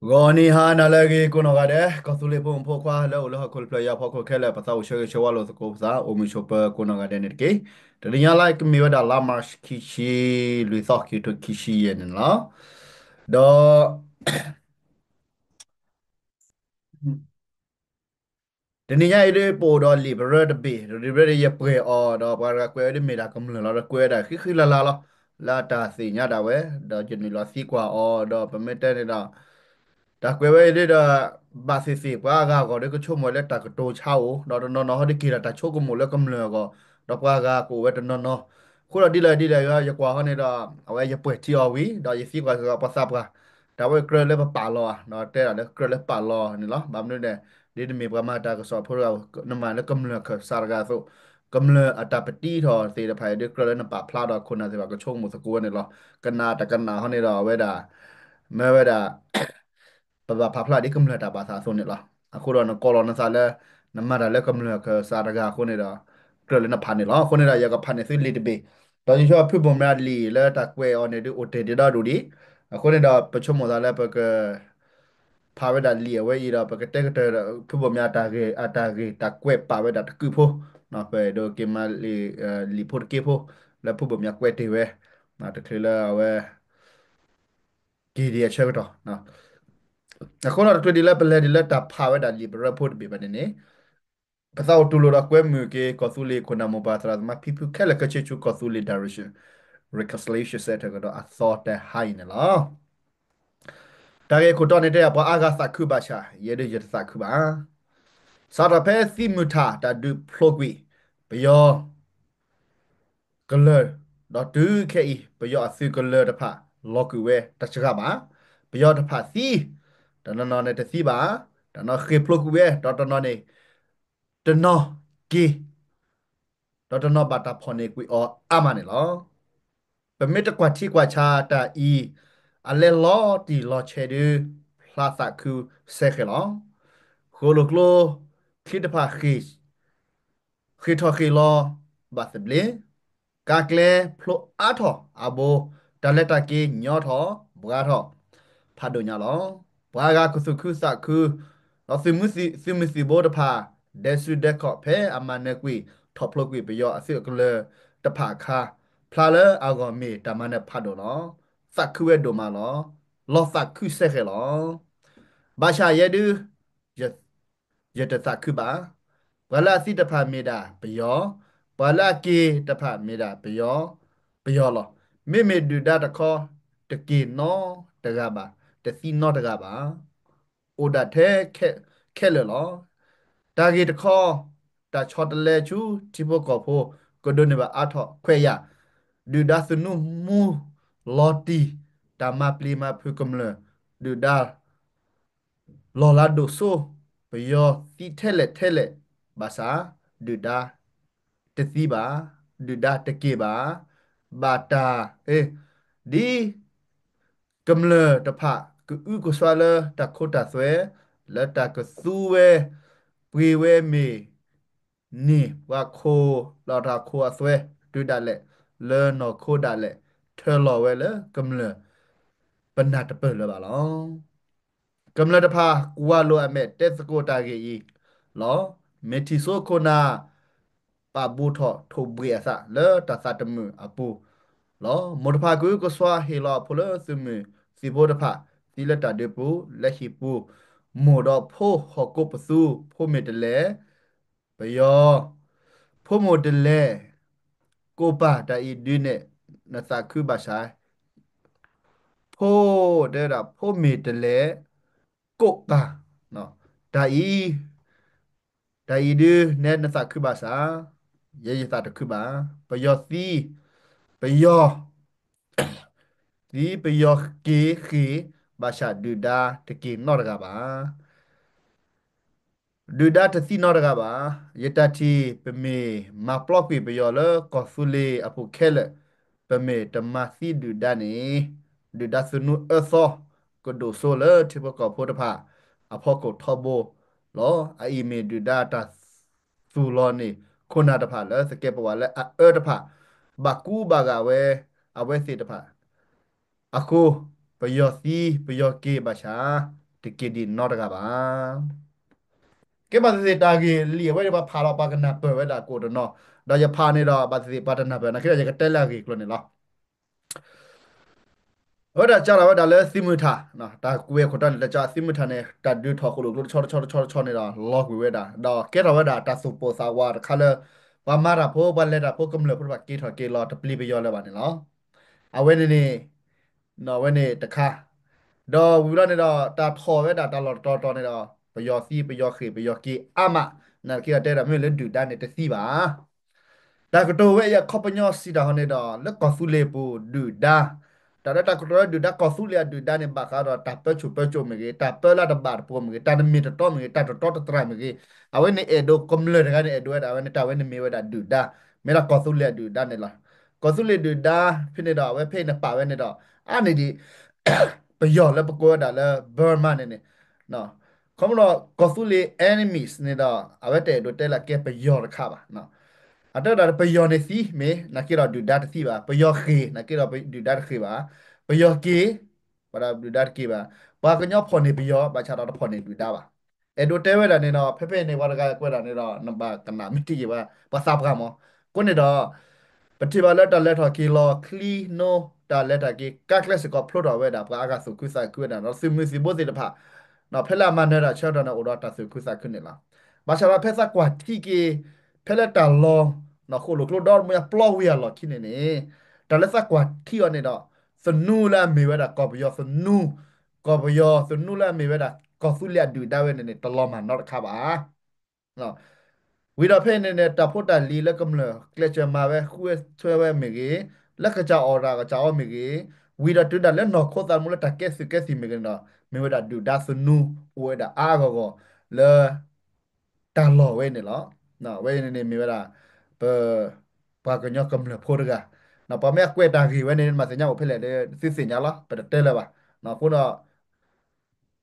ဂီၤနံၤဟါနၤလၢအဂ့ၤကိးနီၢ်ဂၤဒဲး, ကီၢ်သူလ့ၤဖိမုၣ်ဖိခွါလၢအိၣ်လၢဟီၣ်ခိၣ်တဖျၢၣ်အံၤအဖီခိၣ်ခဲလၢာ် ပသးအိၣ်ဆၢဂ့ၤဆၢဝါလိာ်သကိးပသး အိၣ်မုာ်ဆိးပၢၤကိးနီၢ်ဂၤဒဲးန့ၣ်တက့ၢ်. တနံၤညါလၢကမ့ၢ်ဝဲဒၣ်လါ March ခံဆံလွံၢ်သီ ခံကထိခံဆံယဲၢ်န့ၣ်လီၤ. ဒီး တနံၤညါအံၤဒ် ပအိၣ်ဒီးလံာ်ပရၢတဘ့ၣ်, လံာ်ပရၢန့ၣ်ယပှဲၤအီၤ ဒီးပှၤတဂၤကွဲးဝဲဒ်မ့ၢ်တၢ်ကမျၢၢ်လီၤ, ဒီးကွဲးဝဲဒၣ်ဃံဃံလၤလၤလီၤ, လၢအတၢ်သ့ၣ်ညါဒၣ်ဝဲ, ဒီးယနုာ်လီၤသံကွၢ်အီၤ, ဒီးပမ့ၢ်တဲန့ၣ်ဒီး တၢ်ကွဲးဝဲအံၤဒ်ဒီး ဘၣ်သ့ၣ်သ့ၣ် ပှၤအါဂၤအဂီၢ်ဒီးကဆိကမိၣ်ဝဲလၢတၢ်ကတိၤဆါအိၣ်, ဒီးတနီၤနီၤဟီဒ်က့ၤဒီးတၢ်ဆိကမိၣ်လၢကမျၢၢ်အဂီၢ်, ဒီးပှၤအါဂၤကအိၣ်ဝဲတနီၤနီၤ, အဃိဒီးဒ်လဲၣ်ဒ်လဲၣ် ယကွၢ်ဟီန့ၣ်ဒီး အဝဲယပှဲၤထံအီၤဝံၤ ဒီးယသံကွၢ်စ့ၢ်ကီးပှၤသးပှၢ်, တၢ်ဝဲကြၢးလၢပပာ်လီၤဧါ, ဒီးတဲဒၣ်လၢကြၢးလၢပာ်လီၤန့ၣ်လီၤ. ဘၣ်မနုၤလဲၣ်, ဒ်နမ့ၢ်ပှၤမၤတၢ်ကစီၣ်ဖိတဂၤ နမၤလၢကမျၢၢ်ခၢၣ်စးတဂၤအသိး, ကမျၢၢ်အတၢ်ပတံထီၣ်သ့ၣ်တဖၣ်အံၤဒ်ကြၢးလၢနပာ်ဖျါဒီးခိၣ်နၢ်သ့ၣ်တဖၣ်ကဆိကမိၣ်သကိးဝဲန့ၣ်လီၤ. ကနၣ်တကနၣ်ဟီန့ၣ်ဒီးအဝဲဒၣ် မ့ၢ်ဝဲဒၣ် ပဘၣ်ပာ်ဖျါဒ်ကမျၢၢ်တၢ်ဘၣ်သးအသိးန့ၣ်လီၤ. အဃိဒီးနကိးလီၤနသးလၢ နမၤတၢ်လၢကမျၢၢ်ခၢၣ်စးတဂၤအဃိန့ၣ်ဒီး ကြၢးလၢနဖးန့ၣ်လီၤ. အဃိန့ၣ်ဒီး ယကဖးန့ၢ်သုလံာ်တဘ့ၣ်, ဒီးယဆိကမိၣ်ဖုဘိၣ်မၠးလံာ်လၢတၢ်ကွဲးအီၤန့ၣ်ဒ်အိၣ်တ့ၢ်ဒံးဒီဒူၣ်ဒံး, အဃိန့ၣ်ဒီး ပဆိကမိၣ်သးလၢပက ဖးဝဲဒၣ်လံာ်အဝဲအံၤဒီး ပကတဲကတၢၢ်ဒီး ဖုဘိၣ်မၠးအတၢ်ဂ့ၢ် အတၢ်ဂ့ၢ်တၢ်ကွဲးပာ်ဝဲဒၣ်တကုးဖိ, ပဒိးက့ၤမၤလံာ် လံာ်ဖိတက့ဖိ လၢဖုဘိၣ်မၠးကွဲးတ့ၢ်ဝဲ, တချုးလၢအဝဲ က့ၤဒံးအဆၢကတီၢ်, အဃိဒီးတချုးဒံးလၢပလဲၤဒံးလၢတၢ်ဖးဝဲဒၣ်လံာ်ပရၢဖိတဘ့ၣ်ဘၣ်န့ၣ်န့ၣ်, ပသးအိၣ်တူၢ်လိာ်ဒီးကွဲမုာ်က့ၤ ကီၢ်သူလ့ၤခိၣ်နၢ်မိၢ်ပၢ်သရၣ်သမါဖံဖုခဲလၢာ်ခဲဆ့ဆူ ကီၢ်သူလ့ၤ direction reconciliation center ကဒီးအသီတဟါအံၤန့ၣ်လီၤ. တၢ်ဂ့ၢ်ခိၣ်တီန့ၣ်တဲ ပှၤအါဂၤသးခုဘၣ်ဆၣ် ယဲဒၣ်ယတသးခုဘၣ်. စးထီၣ်ဖဲသံမုၢ်ထၣ်တၢ်ဒုးဖျိကွံာ် ပယီၤ ကလၢၢ်, ဒီးတုၤခဲအံၤ ပယီၤအသုးကလၢၢ်တဖၣ်လီၤကွံာ်ဝဲတစှၤဘၣ်. ပယီၤတဖၣ်သံ, တနီၤနီၤန့ၣ်တသံဘၣ်, တနီၤဃ့ၢ်ဖျိကွံာ်ဝဲ, ဒီးတနီၤန့ၣ် တနီၤက့ၤ, ဒီးတနီၤဘၣ်တၢ်ဖီၣ်န့ၢ်ကွံာ်အီၤအါမးန့ၣ်လီၤ. ပမ့ၢ်တကွၢ်ထံကွၢ်ဆးတၢ်အံၤ အလဲၤလီၤတံၢ်လီၤဆဲးဒုး ဖျါသးခုစဲဃဲၤလီၤ. ဃိၣ်လိၣ်ကျိချံတဖၣ် ဃ့ၢ်ထီၣ်ဃ့ၢ်လီၤဘၣ်သဘျ့, ကါကျဲဖျိအါထီၣ်အဘိ, တၢ်လဲၤတၢ်က့ၤညီထီၣ်ဘှါထီၣ် ဖးဒိၣ်ညါလီၤ. ပှၤအါဂၤကသူၣ်ခုသးခု, ဒီးသုးမုၢ်သံၣ်ဘိတဖၣ် ဒဲစုဒဲခီၣ်ဖဲအမၤနၢၤကွံာ် ထီၣ်ဖျိကွံာ်ပယီၤအသုးကလၢၢ်တဖၣ်အခါ, ဖျါလၢအဂီၢ်မ့ၢ်တၢ်မၤနၢၤဖးဒိၣ်လီၤ. သးခုဝဲဒိၣ်မးလီၤ. လီၤသးခုစဲဃဲၤလီၤ. ဘၣ်ဆၣ်ယဲဒုး ယတသးခုဘၣ်. ပှၤလၢအသံတဖၣ်မ့ၢ်ဒၣ်ပယီၤ, ပှၤလၢအက့ၤတဖၣ်မ့ၢ်ဒၣ်ပယီၤ, ပယီၤလီၤ. မ့မ့ၢ်ဒုၣ်ဒါတခီ တက့ၤနီတဂၤဘၣ်, တသံနီတဂၤဘၣ်. အိၣ်ဒၣ်ထဲခဲလၢာ်လီၤ. တၢ်ဂ့ၢ်တခီ, တၢ်ဆီတလဲဆူထံဖိကီၢ်ဖိ ကဒိးန့ၢ်ဘၣ်အါထီၣ်ခွဲးယာ်, ဒုၣ်ဒါသနူမူလီၤတံၢ် တၢ်မၤပျံၤမၤဖုးကမျၢၢ်, ဒုၣ်ဒါ လီၢ်လၤဒိၣ်စိ, ပယီၤသံထဲလဲၣ်ထဲလဲၣ်, ဘၣ်ဆၣ် ဒုၣ်ဒါတသံဘၣ်, ဒုၣ်ဒါတက့ၤဘၣ်, ဘၣ်တၢ်, ဒ်ကမျၢၢ်တဖၣ် ကအုကစွါလၢတၢ်ခိတၢ်သွဲ, လၢတၢ်ကသူဝဲ, ပှ့ၤဝဲမ့ၢ် န့ၢ်ပှၤခိၣ်လီၤတၢ်ခိၣ်အသွဲ တုၤဒၣ်လဲာ် လၢနီၢ်ခိဒၣ်လဲာ် ထၢလီၤဝဲလၢကမျၢၢ် ပနၢ်တပၢၢ်လၢၤဘၣ်လီၤ. ကမျၢၢ်တဖၣ် ကွၢ်လိာ်အမဲာ်တဲသကိးတၢ်ဂ့ၢ်အံၤလီၤ. မ့ၢ်ထံၣ်စိခိၣ်နၢ် ပာ်ဘူးထီၣ်ထိၣ်ဘှံးအသးလၢတၢ်သးတမုာ်အပူၤလီၤ. မိၢ်တဖၣ်ကအုကစွါဟ့ၣ်လီၤအဖိလၢသုးမုၢ်သံၣ်ဘိတဖၣ် သံလၢတၢ်ဒုးပူၤ လၢဟံၣ်ပူၤ, မိၢ်ဒီးဖိဟီၣ်ကိးပသူ ဖိမ့ၢ်တလဲၤ ပယီၤ, ဖိမ့ၢ်တလဲၤ ကိးပၤတၢ်အံၤဒုးနဲၣ် နသးခုဘၣ်ဆၣ်, ဖိ, တဲဝဲဒၣ် ဖိမ့ၢ်တလဲၤ ကိးပၤ တၢ်အံၤ, တၢ်အံၤဒုးနဲၣ်နသးခုဘၣ်ဆၣ်, ယဲယသးတခုဘၣ်. ပယီၤသံ, ပယီၤ သံပယီၤက့ၤဃ့ၢ် ဘၣ်ဆၣ်ဒုၣ်ဒါတက့ၤနီတဂၤဘၣ်. ဒုၣ်ဒါတသံနီတဂၤဘၣ်. ယတၢ်ထံၣ် ပမ့ၢ်မၤပျီကွံာ်ပယီၤလၢကီၢ်သူလ့ၤအပူၤခဲလၢာ်, ပမ့ၢ်တမၤသံဒုၣ်ဒါန့ၣ်, ဒုၣ်ဒါသနူအၢသီ ကဒိၣ်စိလၢထံဖိကီၢ်ဖိတဖၣ်အဖီခိၣ်ထီဘိလီၤ. အအံၤမ့ၢ်ဒုၣ်ဒါတၢ်သူၣ်လီၤန့ၢ်ခိၣ်နၢ်တဖၣ်လၢသကဲးပဝးလၢအအၢတဖၣ် ဘၣ်ကူဘၣ်ဂာ်ဝဲအဝဲသ့ၣ်တဖၣ် အဃိ ပယီၤသံပယီၤက့ၤဘၣ်ဆၣ်, တက့ၤဒံးနီတဂၤဘၣ်. ကဲဘၣ်သ့ၣ်သ့ၣ်တၢ်ဂ့ၢ်လံာ်အဝဲန့ၣ် ပှၤဖးဒီးပှၤကနၢ်ပၢၢ်ဝဲဒၣ်ကိးတနီၤ, ဒီးယဖးန့ၣ်ဒီး ဘၣ်သ့ၣ်သ့ၣ်ပှၤတနၢ်ပၢၢ် နာ်က့ဒီး ယကတဲလၢအဂ့ၢ်ကျိၤန့ၣ်လီၤ. အဝဲဒၣ်ကးထီၣ်ဝဲဒၣ်လၢသံမုၢ်ထၣ်, တၢ်ကွဲးခိၣ်တီန့ၣ် တၢ်ကးသံမုၢ်ထၣ်န့ၣ် တၢ်ဒုးထီၣ်ဃိၣ်လိာ်ကျိတဆီတဆီတဆီတဆီန့ၣ်ဒီး လီၤကွံာ်ဝဲဒၣ် ဒီးကဲထီၣ်ဝဲဒၣ်တၢ်သူၣ်ပိၢ်သးဝးတခါလၢ ပှၤမၤတၢ်ဖိ ပှၤလဲၤတၢ်ဖိ ကမျၢၢ်ဖိတဖၣ်က့ၤထီၣ်က့ၤလီၤ တပျံၤပယီၤလၢၤဘၣ်န့ၣ်လီၤ. အဝဲန့ၣ်န့ၣ် အဝဲန့ၣ်တခါ, ဒီးဝံၤလီၤန့ၣ်ဒီး တၢ်ထီၣ်ဝဲဒၣ်တၢ်လီၢ်တတီၤတီၤန့ၣ်ဒီး ပယီၤသံ ပယီၤဃ့ၢ် ပယီၤက့ၤအါမး, နာ်က့ဒီးတဲဒၣ်မ့ၢ်လၢဒုၣ်ဒါန့ၣ်တသံဘၣ်. တၢ်ကတိၤဝဲအံၤအခီပညီစံးတၢ်ဟီန့ၣ်ဒီး လၢကီၢ်သူလ့ၤပူၤဒုၣ်ဒါ, တၢ်လၢတၢ်ကတိၤလၢဒုၣ်ဒါ ကီၢ်သူလ့ၤအဒုၣ်ဒါန့ၣ် ဘၣ်ဃးဒီးတၢ်ပၢဆူၣ်ပၢစိးမ့ၢ်ဂ့ၤ, တၢ်ပၢလၢတဘၣ်တပိၤမ့ၢ်ဂ့ၤ, တၢ်တမ့ၢ်တတီမ့ၢ်ဂ့ၤ, တၢ်တတီတတြၢ်မ့ၢ်ဂ့ၤ, အဝဲန့ၣ်အဲၣ်ဒိးကမျၢၢ်တဂၤန့ၣ် အဲၣ်ဒိးဝဲဒၣ် အဝဲန့ၣ် တၢ်ဝဲန့ၣ်မ့ၢ်ဝဲဒၣ်ဒုၣ်ဒါ, မ့ၢ်ဒၣ်ကီၢ်သူလ့ၤအဒုၣ်ဒါန့ၣ်လီၤ. ကီၢ်သူလ့ၤဒုၣ်ဒါဖဲန့ၣ်ဒီး အဝဲဖဲအံၤန့ၣ်ပာ်ဝဲန့ၣ်ဒီး အါန့ၢ်ဒံး ပယီၤလၢပကိးဝဲဒၣ်လၢ Burma န့ၣ်န့ၣ်, ခီဖျိကီၢ်သူလ့ၤ enemies န့ၣ်ဒီး အဝဲတအဲၣ်ဒိးတဲလၢကဲပယီၤတခါဘၣ်. အတဲဝဲဒၣ်ပယီၤန့ၣ်သံမ့ၢ် နာ်က့ဒီးဒုၣ်ဒါတသံဘၣ်, ပယီၤဃ့ၢ် နာ်က့ဒီးဒုၣ်ဒါတဃ့ၢ်ဘၣ်, ပယီၤက့ၤ ပှၤဒီးဒုၣ်ဒါတက့ၤဘၣ်, ပှၤကညီဖီၣ်န့ၢ်ပယီၤ ဘၣ်ဆၣ်ဒီးတဖီၣ်န့ၢ်ဒုၣ်ဒါဘၣ်. အဲၣ်ဒိးတဲဝဲဒၣ်န့ၣ်ဒီး ဖဲဖဲန့ၣ်ပှၤတဂၤကွဲးဒၣ်န့ၣ်ဒီး နဘၣ်ကနၣ်မ့ၢ်တံၢ်က့ၤဘၣ် ပှၤသးပှၢ်မး. အဃိန့ၣ်ဒီး ပထံၣ်ဘၣ်လၢတၢ်လဲၤထီၣ်က့ၤလီၤချံနိ တၢ်လဲၤတၢ်က့ၤကါကျဲစ့ၢ်ကီးဖျိထီၣ်ဝဲဒၣ် ပှၤအါဂၤသူၣ်ခုသးခုဝဲဒၣ်ဒီး သုးမုၢ်သံၣ်ဘိသ့ၣ်တဖၣ် ဖဲလၢအမၤနၢၤတၢ်ဆၢကတီၢ်န့ၣ် အိၣ်ဒီးတၢ်သူၣ်ခုသးခုန့ၣ်လီၤ. ဘၣ်ဆၣ်ဒီးဖဲသးကွၢ်ထံက့ၤ ဖဲလၢတၢ်လီၢ် ဃိၣ်လိာ်ကျိဒီမါပျီဝံၤအလီၢ်ခံန့ၣ်န့ၣ် တၢ်လၢသးကွၢ်ထံအီၤန့ၣ်ဒီး သနူလၢအမ့ၢ်ဝဲဒၣ်ကီၢ်ပယီၤသနူ, ကီၢ်ပယီၤသနူလၢအမ့ၢ်ဝဲဒၣ်ကီၢ်သူလ့ၤအဒုၣ်ဒါဝဲန့ၣ်န့ၣ် တလီၤမၢ်နီတခါဘၣ်. ဝံၤဒီးဖဲန့ၣ်န့ၣ် တၢ်ဖိတၢ်လံၤလၢကမျၢၢ်ကျဲးစၢးမၤဝဲ ဃုဝဲဆွဲဝဲမ့ၢ်ဂ့ၤ, လၢကစၢ်အီၣ်တၢ်ကစၢ်အီမ့ၢ်ဂ့ၤ, ဝံၤဒီးတုၤဒၣ်လၢနီၢ်ခိသးသမူလၢတၢ်ကဲသုးကဲသံၣ်မ့ၢ်ဂ့ၤန့ၣ်ဒီး မ့ၢ်ဝဲဒၣ်ဒုၣ်ဒါသနူအိၣ်ဝဲဒၣ်အါအါဂီၢ်ဂီၢ်လၢ တၢ်လီၢ်ဝဲန့ၣ်လီၤ. ဝဲန့ၣ်န့ၣ်မ့ၢ်ဝဲဒၣ် ပ ပှၤကညီကမျၢၢ်ဖိတဂၤ, ပှၤမ့ၢ်အကွဲးတၢ်ဂ့ၢ်ဝဲန့ၣ် မၤသ့ၣ်ညါအိၣ်ဖဲလဲၣ်ဒီး သုသ့ၣ်ညါလီၤ ပတတဲလၢၤဘၣ်. အဃိဒီး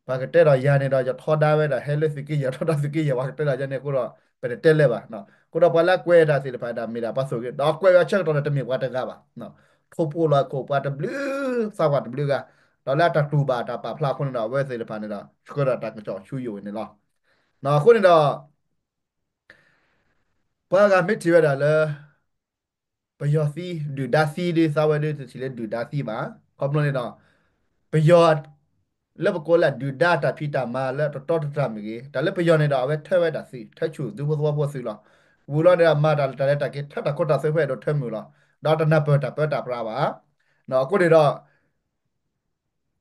ပှၤကတဲဒီးယၤန့ၣ်ဒီး ယထီဒါဝဲဒၣ်ဟဲလၢသုးက့ယဲၢ် ထီဒါသုးက့ယဲၢ် ပှၤကတဲဒီးယၤန့ၣ်အဃိဒီး ပတတဲလၢၤဘၣ်. အဃိဒီးပှၤလၢအကွဲးတၢ်သ့ၣ်တဖၣ်ဒၣ်မ့ၢ်ဒၣ်ပှၤသူၣ်က့ၤ ဒီးအကွဲးဝဲအဆၢကတီၢ်န့ၣ် တမ့ၢ်ပှၤတဂၤဘၣ်. ထိၣ်ဖိလီၤခိၣ်ပှၤတဘျုး သးပှၢ်တဘျုးဂၤ, ဒီးလၢအတၢ်တူၢ်ဘၣ်တၢ်ပာ်ဖျါအဃိန့ၣ်ဒီး အဝဲသ့ၣ်တဖၣ်န့ၣ်ဒီး ဆှၢဒီးတၢ်ကစီၣ်ဆူယိာ်ဝဲန့ၣ်လီၤ. အဃိန့ၣ်ဒီး ပှၤဂၤမ့ၢ်ထံၣ်ဝဲဒၣ်လၢ ပယီၤသံ ဒုၣ်ဒါသံဒီးသးဝဲဒီး တထံၣ်လၢဒုၣ်ဒါသံဘၣ်. ခီဖျိန့ၣ်ဒီး ပယီၤ လၢပကိးလၢဒုၣ်ဒါတၢ်ဖံးတၢ်မၤလၢတတီတတြၢ်မ့ၢ်ဂ့ၤ, တၢ်လၢပယီၤန့ၣ်ဒီး အဝဲထၢဝဲဒၣ်သုး ထၢဆူၣ်သုးဖိသဝီဖိသုးလီၤ. ဝံၤလီၤန့ၣ်ဒီး မၤတၢ်လၢတၢ်လဲၤတၢ်က့ၤ ထၢတၢ်ခိတၢ်သွဲဖဲအဲၣ်ဒိးထၢမုာ်လီၤ. ဒီးတနၢ်ပၢၢ်တၢ်ပၢတၢ်ပြးဘၣ်. အဃိန့ၣ်ဒီး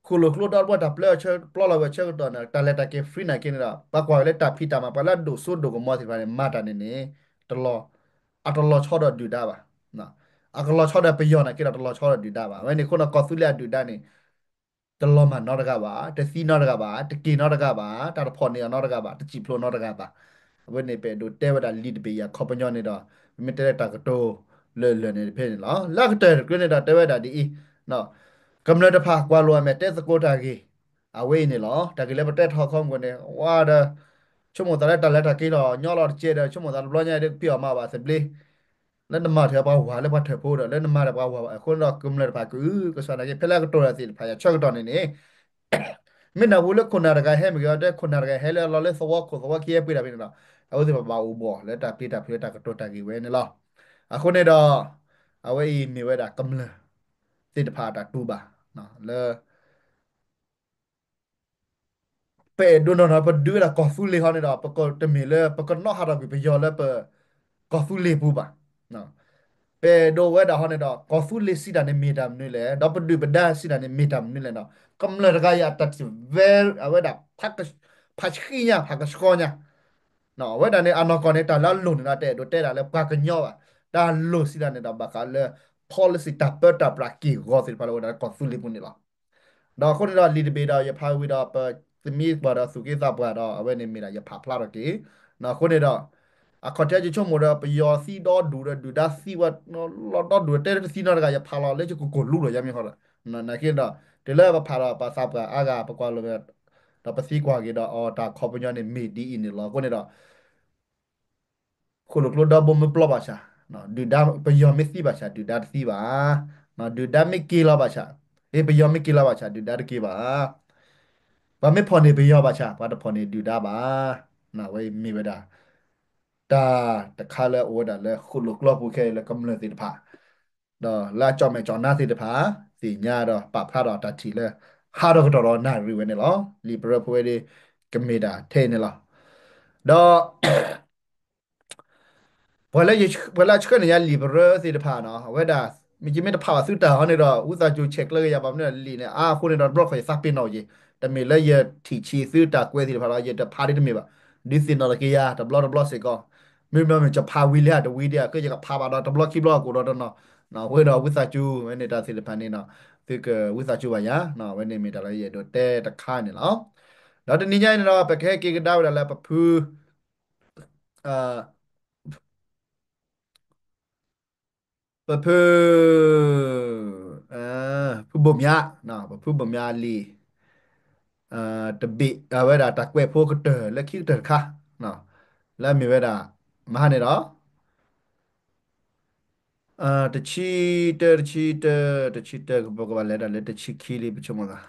ဃိၣ်လိာ်ကျိဒီတဘီတၢ်ပျဲအီၤပျီလီၤဝဲအဆၢကတီၢ်န့ၣ် တၢ်လဲၤတၢ်က့ၤ free နာ်က့န့ၣ်ဒီး ပှၤကွၢ်ဝဲလၢတၢ်ဖံးတၢ်မၤ ပှၤလၢအဒိၣ်စိဒိၣ်ကမီၤသ့ၣ်တဖၣ်န့ၣ် မၤတၢ်န့ၣ်န့ၣ် တလီၤ အတလီၤဆီဒီးဒုၣ်ဒါဘၣ်. အကလီၤဆီဒီးပယီၤနာ်က့ဒီးတလီၤဆီဒီးဒုၣ်ဒါဘၣ်. အဝဲန့ၣ်အဃိဒီး ကီၢ်သူလ့ၤအဒုၣ်ဒါန့ၣ် တလီၤမၢ်နီတဂၤဘၣ်, တသံနီတဂၤဘၣ်, တက့ၤနီတဂၤဘၣ်, တၢ်တဖီၣ်န့ၢ်အီၤနီတဂၤဘၣ်, တစံၣ်ဖျိးနီတဂၤဘၣ်. အဝဲန့ၣ်ပအဲၣ်ဒိးတဲဝဲဒၣ်လံာ်တဘ့ၣ်အံၤအခီပညီန့ၣ်ဒီး ပမ့ၢ်တဲလၢတၢ်ကတိၤလၢာ်လၢာ်န့ၣ်တဖဲန့ၣ်လီၤ. လၢအကတၢၢ်တကြၢးန့ၣ်ဒီးတဲဝဲဒၣ်ဒ်အံၤ, ကမျၢၢ်တဖၣ်ကွၢ်လိာ်အမဲာ်တဲသကိးတၢ်ဂ့ၢ် အဝဲအံၤန့ၣ်လီၤ. တၢ်ဂ့ၢ်လၢပတဲထီၣ်ခီမုၢ်န့ၣ် ဝါဒီး ဆိကမိၣ်သးလၢတၢ်လဲၤတၢ်က့ၤလီၤ ညီလီၤတကဲဒီး ဆိကမိၣ်သးတဘျီညါအံၤဒ်ကဖံးအီၣ်မၤဘၣ်သဘျ့ လၢနမၤတၢ်ပှၤဝၤလၢပှၤထၢၣ်ဖိဒီး လၢနမၤတၢ်ပှၤဝၤဘၣ် အဃိန့ၣ်ဒီး ကမျၢၢ်တဖၣ်ကအုကစွါနာ်က့ ဖဲလၢအကတိၤတၢ်သ့ၣ်တဖၣ်အံၤအဆၢကတီၢ်န့ၣ်န့ၣ် မ့ၢ်နၢ်ဟူလၢခိၣ်နၢ်တဂၤဟဲမ့ၢ်ဂ့ၤ တဲခိၣ်နၢ်တဂၤဟဲလၢအလီၢ်လၢသဝီခိၣ်သဝီခံဟဲပှ့ၤတၢ်ဖဲန့ၣ်ဒီး အဝဲသ့ၣ်တဖၣ်ဘၣ်အိၣ်ဘှီၣ်လၢတၢ်ပျံၤတၢ်ဖုးတၢ်ကတိၤတၢ်ဂ့ၢ်ဝဲန့ၣ်လီၤ. အဃိန့ၣ်ဒီး အဝဲအံၤမ့ၢ်ဝဲဒၣ်ကမျၢၢ်သ့ၣ်တဖၣ်အတၢ်တူၢ်ဘၣ် လၢ ပအဲၣ်ဒိးနီၢ်နီၢ် ပဒုးဝဲဒၣ်ကီၢ်သူလ့ၤဟီန့ၣ်ဒီး ပကတမ့ၢ်လၢ ပကနီၣ်ဟးထီၣ်ကွံာ်ပယီၤလၢပ ကီၢ်သူလ့ၤပူၤဘၣ်. ပအဲၣ်ဒိးဝဲဒၣ်ဟီန့ၣ်ဒီး ကီၢ်သူလ့ၤစံးတၢ်န့ၣ်မ့ၢ်တၢ်မနုၤလဲၣ်, ဒီးပဒုၣ်ပဒါစံးတၢ်န့ၣ်မ့ၢ်တၢ်မနုၤလဲၣ်ဒီး ကမျၢၢ်တဂၤအံၤအတၢ်ထံၣ် အဝဲဒၣ် ဖးဆှံညါ ဖးကဆှီညါ အဝဲဒၣ်န့ၣ် အနီၢ်ကီၢ်န့ၣ် တၢ်လၢအလိၤန့ၣ်ဒီး တအဲၣ်ဒိးတဲဒၣ်လၢပှၤကညီဘၣ်. တၢ်လိၤစံးတၢ်န့ၣ်ဒီး ဘၣ်ဃးလၢ policy တၢ်ပၢတၢ်ပြးက့ၢ်ဂီၤသ့ၣ်တဖၣ်လၢအိၣ်ဝဲဒၣ်လၢကီၢ်သူလ့ၤပူၤန့ၣ်လီၤ. ဒီးအဃိန့ၣ်ဒီး လံာ်တဘ့ၣ်ဒီး ယဖးဝံၤဒီး ပသမံပှၤဒီးသူၣ်က့သးပှၢ်ဒီး အဝဲန့ၣ်မ့ၢ်ဒၣ်ယဖးဖျါထီၣ်က့ၤ. အဃိန့ၣ်ဒီး အခီၣ်ထံးယဆိကမိၣ်ဒီး ပယီၤသံဒီဒူၣ်ဒီး ဒုၣ်ဒါသံဝဲလီၤဒီဒူၣ် တဲတသံနီတဂၤ ယဖးလီၤလၢယကကိၢ်လူလီၤ ယမ့ၢ်ဃီဒီး နာ်က့ဒီး တုၤလၢပဖးဒီးပသးပှၢ်အါဂၤ ပကွၢ်လိာ်ဝဲ ဒီးပသံကွၢ်က့ၤဒီး အတၢ်ခီပညီန့ၣ်မ့ၢ်ဒ်အံၤန့ၣ်လီၤ. အဃိန့ၣ်ဒီး ဃိၣ်လိာ်ကျိဒီဘိမ့ၢ်ပျီဘၣ်ဆၣ်, ဒုၣ်ဒါ ပယီၤမ့ၢ်သံဘၣ်ဆၣ် ဒုၣ်ဒါတသံဘၣ်. ဒုၣ်ဒါမ့ၢ်က့ၤလီၤဘၣ်ဆၣ်, ပယီၤမ့ၢ်က့ၤလီၤဘၣ်ဆၣ် ဒုၣ်ဒါတက့ၤဘၣ်. ပှၤမ့ၢ်ဖီၣ်န့ၢ်ပယီၤဘၣ်ဆၣ် ပှၤတဖီၣ်န့ၢ်ဒုၣ်ဒါဘၣ်. အဝဲမ့ၢ်ဝဲဒၣ် တၢ်တခါလၢအအိၣ်ဝဲဒၣ်လၢဃိၣ်လိာ်ကျိပူၤခဲအံၤလၢကမျၢၢ်သ့ၣ်တဖၣ် ဒီးလၢအကၠီၣ်မဲာ်ကၠီၣ်နါသ့ၣ်တဖၣ် သ့ၣ်ညါဒီးပာ်ဖျါဒီးတၢ်ထံၣ်လၢ ဟးထီၣ်ကတီၢ်ဒီးနၣ်ရံၣ်ဝဲန့ၣ်လီၤ. လံာ်ပရၢဖိဝဲဒၣ် ကမ့ၢ်ဒၣ်ထဲအံၤန့ၣ်လီၤ. ဒီး ပှၤလၢယ ပှၤလၢအဆှၢန့ၢ်ယၤလံာ်ပရၢသ့ၣ်တဖၣ်နီၤ အဝဲဒၣ် မ့ၢ်ယမ့ၢ်တဖးဘၣ်သုတၢ်ဟီန့ၣ်ဒီး ဝံသးစူၤဆဲးကျၢက့ၤယၤ ဘၣ်မနုၤလံာ်န့ၣ် အါအဃိန့ၣ်ဒီး တဘျီတခီၣ်ယသးပ့ၤနီၣ်က့ၤ တမ့ၢ်လၢယထံၣ်ဆံးသုတၢ်ကွဲးသ့ၣ်တဖၣ်ဒီး ယတဖးဒ်တမ့ၢ်ဘၣ် ဒုးသ့ၣ်နီၣ်ထီၣ်က့ၤယၤ တဘျီတဘျီစ့ၢ်ကီး မ့မ့ၢ်ယဖးဝံၤလံဧါ တဝံၤဒံးဧါ ကယကဖးဘၣ်ဒီး တဘျီခံဘျီအကိာ်ဒီးတနီၤ အဝဲဒီးဝံသးစူၤဝဲန့ၣ် တၢ်သ့ၣ်တဖၣ်န့ၣ်နီၤ သုကဝံသးစူၤဘၣ်ယၤ အဝဲန့ၣ်မ့ၢ်တၢ်လၢယအဲၣ်ဒိးတဲတခါန့ၣ်လီၤ. ဒီးတနံၤညါအံၤန့ၣ်ဒီး ပကဟဲက့ၤကဒါဝဲဒၣ်လၢပဖု ပဖု ဖုဘိၣ်မၠး ပဖုဘိၣ်မၠးလံာ် တဘ့ၣ် အဝဲဒၣ်တၢ်ကွဲးဖိကတၢၢ်လၢခံကတၢၢ်တခါ လၢအမ့ၢ်ဝဲဒၣ် မဟါန့ၣ်ဒီး တဆံတၢ တဆံတၢ တဆံတၢ ကဘၣ်ကဘၣ်လဲၤဒၣ်လၢတဆံခံလံ ပဆိကမိၣ်သး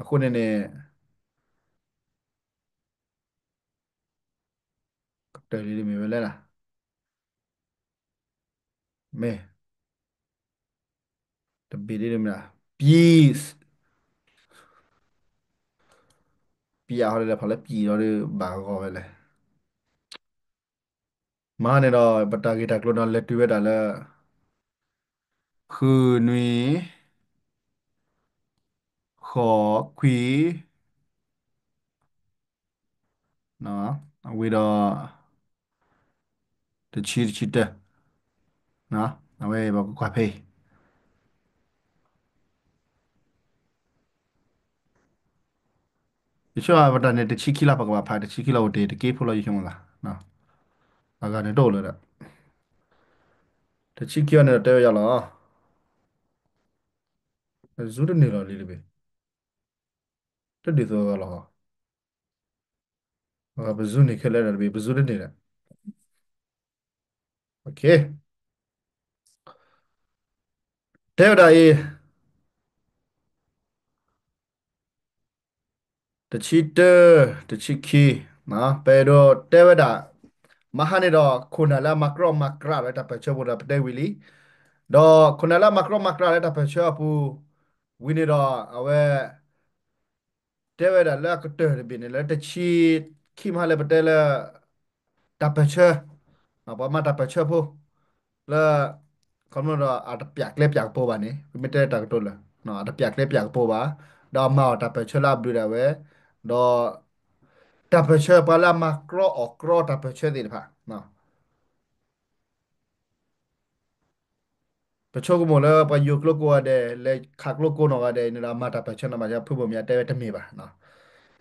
အဃိန့ၣ်န့ၣ် ကတၢၢ်လံမ့ၢ်ဝဲလဲၣ်, မ့ၢ် တဘ့ၣ်ဒ်မ့ၢ် ပံ ပံအဟီဒ်လဲၣ် ဖးလၢပံလီၤဒီး ဘၣ်ဂီၤဝဲလဲၣ်. မဟါန့ၣ်ဒီး ပတၢ်ဂ့ၢ်တၢ်ကျိၤဒီးလဲၤတုၤဝဲဒၣ်လၢ ဃုနွံ ဃိးခွံ ဝံၤဒီး တဆံ တဆံတၢ အဝဲပကကွၢ်ဖဲအံၤ ယဆိကမိၣ်ပတၢ်န့ၣ် တဆံခံလီၤ ပကဘၣ်ဖးတဆံခံလီၤ အိၣ်တ့ၢ်တက့ၢ်ဖိလီၤ ယဆိကမိၣ်သး အဂၤန့ၣ်တအိၣ်လၢၤဒီး တဆံခံအီၤန့ၣ်ဒီးတဲဝဲယၤလီၤ ပဇူတန့ၢ်လီၤလံလၢဘ့ၣ် တဒုးသိးအဂၤလီၤ ပဇူန့ၢ်ခဲလၢာ်ဒီးတဘ့ၣ် ပဇူတန့ၢ်ဒီး တဲဝဲဒၣ်အံၤ တဆံတၢ တဆံခံ ပအဲၣ်ဒိးတဲဝဲဒၣ် မဟါန့ၣ်ဒီး ခိၣ်နၢ်လၢအမၤကြီမၤကြးဒီးတၢ်ပၢၢ်ဆၢဖိဒီး ပတဲဝံၤလံ, ဒီးခိၣ်နၢ်လၢအမၤကြီမၤကြးလၢတၢ်ပၢၢ်ဆၢအပူၤ ဝံၤန့ၣ်ဒီး အဝဲ တဲဝဲဒၣ်လၢအကတၢၢ်တဘ့ၣ်န့ၣ် လၢတဆံခံမဟါလၢပတဲလၢ တၢ်ပၢၢ်ဆၢ ပှၤမၤတၢ်ပၢၢ်ဆၢဖိ လၢ ခီဖျိဒီးအတပျးကျဲပျးကပူၤဘၣ်န့ၣ် ပမ့ၢ်တဲတၢ်ကတိၤလၢ အတပျးကျဲပျးကပူၤဘၣ်, ဒီးအမၤအီၤတၢ်ပၢၢ်ဆၢလၢအဘျုးဒၣ်ဝဲ, ဒီး တၢ်ပၢၢ်ဆၢပှၤလၢအမၤကြီအီၣ်ကြီတၢ်ပၢၢ်ဆၢသ့ၣ်တဖၣ် ပဆိကမိၣ်လၢပှၤယိၤကျိကိးဂၤဒဲး လဲၤခးကျိကိးနီၢ်ဂၤဒဲးန့ၣ်ဒီး အမၤတၢ်ပၢၢ်ဆၢနီၢ်မၤစၢၤ ဖုဘိၣ်မၠးတဲဝဲတမ့ၢ်ဘၣ်.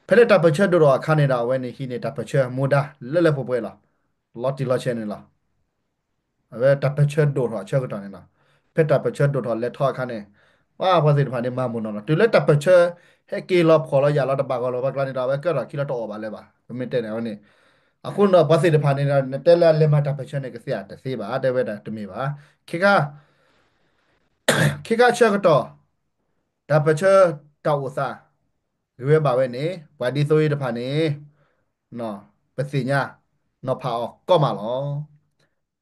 ဖဲလၢတၢ်ပၢၢ်ဆၢဒိၣ်ထီၣ်အခါန့ၣ်ဒီး အဝဲန့ၣ်ဟံးန့ၢ်တၢ်ပၢၢ်ဆၢမူဒါလၢလၢပှဲၤပှဲၤလီၤ. လီၤတံၢ်လီၤဆဲးန့ၣ်လီၤ. အဝဲတၢ်ပၢၢ်ဆၢဒိၣ်ထီၣ်အဆၢကတီၢ်န့ၣ်လီၤ. ဖဲတၢ်ပၢၢ်ဆၢဒိၣ်ထီၣ်လဲၤထီၣ်အခါန့ၣ် ပှၤသ့ၣ်တဖၣ်န့ၣ်မၤမုာ်နီၢ်လီၤ. တုၤလၢတၢ်ပၢၢ်ဆၢ ဟဲက့ၤလီၤဖှီၣ်လီၤယာ်လီၤတဘၣ်ဂီၢ်လီၤပှၤကျါန့ၣ်ဒီး အဝဲကဲထီၣ်ခံလီၤတအိၣ်ဘၣ်လၢၤဘၣ်. ပမ့ၢ်တဲန့ၣ်အဝဲန့ၣ် အဃိန့ၣ်ဒီး ပှၤသ့ၣ်တဖၣ်န့ၣ်ဒီး နတဲလၢအလဲၤမၤတၢ်ပၢၢ်ဆၢန့ၣ် ကသ့ဧါတသ့ဘၣ် တဲဝဲဒၣ်တမ့ၢ်ဘၣ်. ခ့ခါ ခ့ခါဆၢကတီၢ် တၢ်ပၢၢ်ဆၢတၢ်အိၣ်သး ဂ့ၤဝဲဘၣ်ဝဲန့ၣ် ပှၤဒ်သိးအံၤတဖၣ်န့ၣ် ပသ့ၣ်ညါ နီၤဖးအီၤကီမးလီၤ.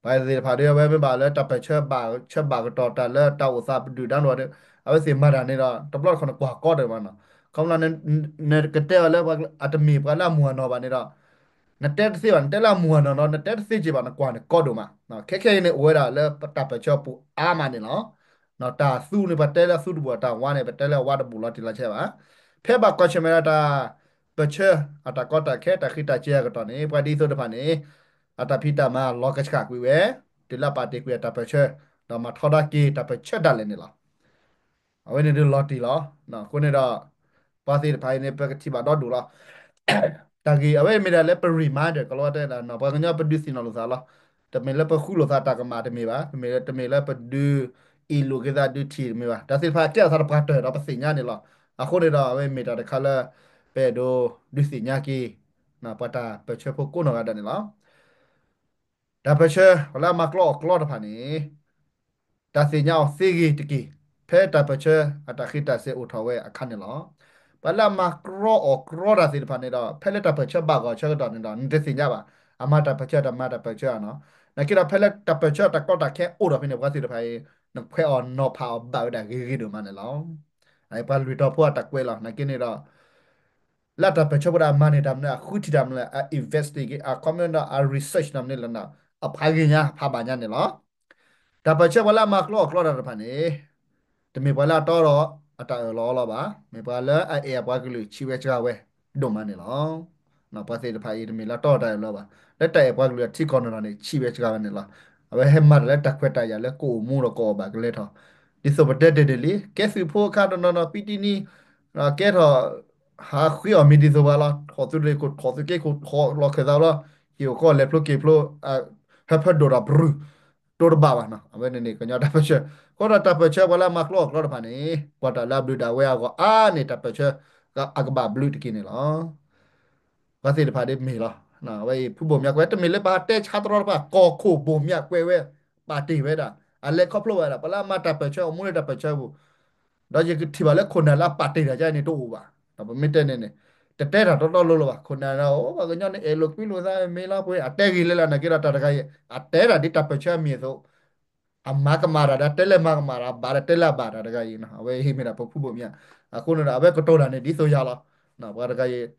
ပှၤသ့ၣ်တဖၣ်ဒီး အဝဲမ့ၢ်ဘၣ်လၢတၢ်ပၢၢ်ဆၢဘၣ်ဆၢဘၣ်ကတီၢ်တၢ်လၢတၢ်အိၣ်သးပဒုၣ်ဒါန့ၣ်ဒီး အဝဲသ့ၣ်မၤတၢ်န့ၣ်ဒီး တဘျီတခီၣ်နကွၢ်ကီဒိၣ်မးနီၤ. ခီဖျိ နကတဲအီၤလၢအတမ့ၢ်ပှၤလၢအမုၢ်အနီၢ်ဘၣ်န့ၣ်ဒီး နတဲတသ့ဘၣ် နတဲလၢအမုၢ်အနီၢ်နီၤ နတဲတသ့က့ၤဘၣ် နကွၢ်န့ၣ်ကီဒိၣ်မး. ခဲခဲအံၤန့ၣ် အိၣ်ဝဲဒၣ်လၢပတၢ်ပၢၢ်ဆၢပူၤအါမးန့ၣ်လီၤ. တၢ်သူန့ၣ် ပှၤတဲလၢအသူတဘူၣ် တၢ်ဝါန့ၣ် ပတဲလၢအဝါတဘူၣ်လီၤတံၢ်လီၤဆဲးဘၣ်. ဖဲဘၣ်ကွၢ်ဆၢၣ်မဲာ်ဒီးတၢ်ပၢၢ်ဆၢ အတၢ်ကီတၢ်ခဲ တၢ်ဃံးတၢ်စ့ၤအကတီၢ်န့ၣ် ပှၤဒ်သိးတဖၣ်န့ၣ် အတၢ်ဖံးတၢ်မၤလီၤကဆှၣ်ကွံာ်ဝဲ တုၤလၢအပာ်တ့ၢ်ကွံာ်အတၢ်ပၢၢ်ဆၢ ဒီးမၤထီဒါက့ၤတၢ်ပၢၢ်ဆၢဒၣ်လဲာ်န့ၣ်လီၤ. အဝဲန့ၣ်ဒုးလီၤတံၢ်လီၤ. အဃိန့ၣ်ဒီး ပှၤသ့ၣ်တဖၣ်အံၤန့ၣ် ပကထံၣ်ဘၣ်ဒီဒူၣ်လီၤ. တၢ်ဂ့ၢ်အဝဲမ့ၢ်ဒၣ်လၢပ reminder ကလီတဲဒၣ် ပှၤကညီပဒုးသ့ၣ်နီၣ်လိာ်သးလီၤ. တမ့ၢ်လၢပဃုလိာ်သးတၢ်ကမၣ်တမ့ၢ်ဘၣ်, တမ့ၢ်လၢပဒုးအ့ၣ်လိာ်က့ၤသးဒုးထံၣ်တမ့ၢ်ဘၣ်. တၢ်သ့ၣ်တဖၣ်ကဲထီၣ်သးတပှၤတၢၢ်ဒီးပသ့ၣ်ညါန့ၣ်လီၤ. အဃိန့ၣ်ဒီး အဝဲမ့ၢ်တၢ်တခါလၢ ပအဲၣ်ဒိးဒုးသ့ၣ်ညါက့ၤ ပှၤတၢ်ပၢၢ်ဆၢဖိကိးနီၢ်ဂၤဒဲးန့ၣ်လီၤ. တၢ်ပၢၢ်ဆၢ ပှၤလၢအမၤကြီအီၣ်ကြီတဖၣ်န့ၣ် တၢ်သ့ၣ်ညါအီၤသ့ဂ့ၤတက့ၢ်. ဖဲတၢ်ပၢၢ်ဆၢအတၢ်ဃံးတၢ်စဲၤအိၣ်ထီၣ်ဝဲအခါန့ၣ်လီၤ. ပှၤလၢအမၤကြီအီၣ်ကြီတၢ်သ့ၣ်တဖၣ်န့ၣ်ဒီး ဖဲလၢတၢ်ပၢၢ်ဆၢဘၣ်ဂီၢ်ဆၢကတီၢ်န့ၣ်ဒီး နတသ့ၣ်ညါဘၣ်, အမၤတၢ်ပၢၢ်ဆၢတၢ်မၤတၢ်ပၢၢ်ဆၢနီၤ. နာ်က့ဒီး ဖဲလၢတၢ်ပၢၢ်ဆၢတၢ်ကီတၢ်ခဲအိၣ်ဒီးဖဲန့ၣ် ပှၤသ့ၣ်တဖၣ်အံၤ နခွဲးအီၣ်နီၤဖးအီၣ်ဘၣ်ဝဲဒၣ်ဂ့ၤဂ့ၤဒိၣ်မးန့ၣ်လီၤ. ပှၤလွံၢ်တီၤဖိအတၢ်ကွဲးလီၤ. နာ်က့န့ၣ်ဒီး လၢတၢ်ပၢၢ်ဆၢဖိဒီးအမၤန့ၢ်တၢ်မနုၤ အဃုထံၣ်တၢ်မနုၤ အ investigate အခီပညီဒီးအ research တၢ်မနုၤလၢ အဖးဂ့ၤညါ ဖးဘၣ်ညါန့ၣ်လီၤ. တၢ်ပၢၢ်ဆၢပှၤလၢအမၤကြီအီၣ်ကြီတၢ်တဖၣ်န့ၣ် တမ့ၢ်ပှၤလၢအတီဒီးအတၢ်အၢၣ်လီၤအီလီၤဘၣ်, မ့ၢ်ပှၤလၢအအဲၣ်အပှၤကလုာ်ဆံးဝဲစှၤဝဲဒိၣ်မးန့ၣ်လီၤ. ပှၤသ့ၣ်တဖၣ်အံၤ တမ့ၢ်လၢအတီဒီးတၢ်အၢၣ်လီၤဘၣ်, လၢတၢ်အဲၣ်ပှၤကလုာ်အထံကီၢ်န့ၣ်ဒီးန့ၣ် ဆံးဝဲစှၤဝဲန့ၣ်လီၤ. အဝဲဟဲမၤတၢ်လၢတၢ်ခွဲးတၢ်ယာ်လၢကအိၣ်မူဒီးကအိၣ်ဘၣ်ကလဲၤထီၣ်, ဒ်သိးပတဲတ့ၢ်ဒ်လံ ကဲသုးဖိအခါတနီၤနီၤ ပံတံနံ ကဲထီၣ် ဟးဃ့အီၣ်မ့ၢ်ဒ်သိးပှၤလီၤ, ထီၣ်သုးရ့ၣ်ခိၣ် ထီၣ်သုးက့ခိၣ် ထီၣ်လီၤခၢၣ်သးလီၤ, ဟ့ၣ်အိၣ်ကီၢ်လဲၤဖျိက့ၤဖျိ, ဟၢဖၢဒိၣ်ဒီးပရူၤ တိတဘၣ်ဘၣ်နီၤ. အဝဲန့ၣ်န့ၣ် ကညီတၢ်ပၢၢ်ဆၢ, အဃိဒီးတၢ်ပၢၢ်ဆၢပှၤလၢအမၤကြီအီၣ်ကြီတဖၣ်န့ၣ် ကွၢ်တၢ်လၢအဘျုးဒၣ်ဝဲအဂီၢ်အါန့ၣ် တၢ်ပၢၢ်ဆၢအကဘၣ်ဘျုးတက့ၢ်န့ၣ်လီၤ. ပှၤသ့ၣ်တဖၣ်ဒ်မ့ၢ်လီၤ. အဝဲအံၤ ဖုဘိၣ်မၠးကွဲး တမ့ၢ်လၢပဟးတဲဆါတရီတဖၣ် ကီၢ်ခိၣ်ဘိၣ်မၠးကွဲးဝဲ ပာ်တ့ၢ်ဝဲဒၣ် အလဲၤခီဖျိဝဲဒၣ် ပှၤလၢအမၤတၢ်ပၢၢ်ဆၢ အမူလၢတၢ်ပၢၢ်ဆၢပူၤ ဒီးယကထံၣ်ဘၣ်လၢခိၣ်နၢ်လၢအပာ်တ့ၢ်တၢ်ဒ်န့ၣ်တအိၣ်ဘၣ်. ပမ့ၢ်တဲန့ၣ်န့ၣ် တတဲတၢ်တီတီလိၤလိၤဘၣ်. ခိၣ်နၢ်ဒီး အိၣ် ပှၤကညီန့ၣ် အဲၣ်လိာ်ကွံလိာ်သးမ့ၢ်လီၤပှဲၤ အတဲဂ့ၤလၢလၢနာ်က့ဒီး တၢ်တဂၤအံၤ အတဲတၢ်ဒ်တၢ်ပၢၢ်ဆၢအမံၤအသိး အမၤကမၣ်တၢ်ဒီး တဲလၢမၤကမၣ်တၢ် ဘၣ်ဒီးတဲလၢအဘၣ်တၢ်တဂၤအံၤ အဝဲအံၤမ့ၢ်ဒၣ်ပဖုဘိၣ်မၠး. အဃိန့ၣ်ဒီး အဝဲကတိၤတၢ်န့ၣ် ဒ်သိးယၤလီၤ. ပှၤတဂၤအံၤ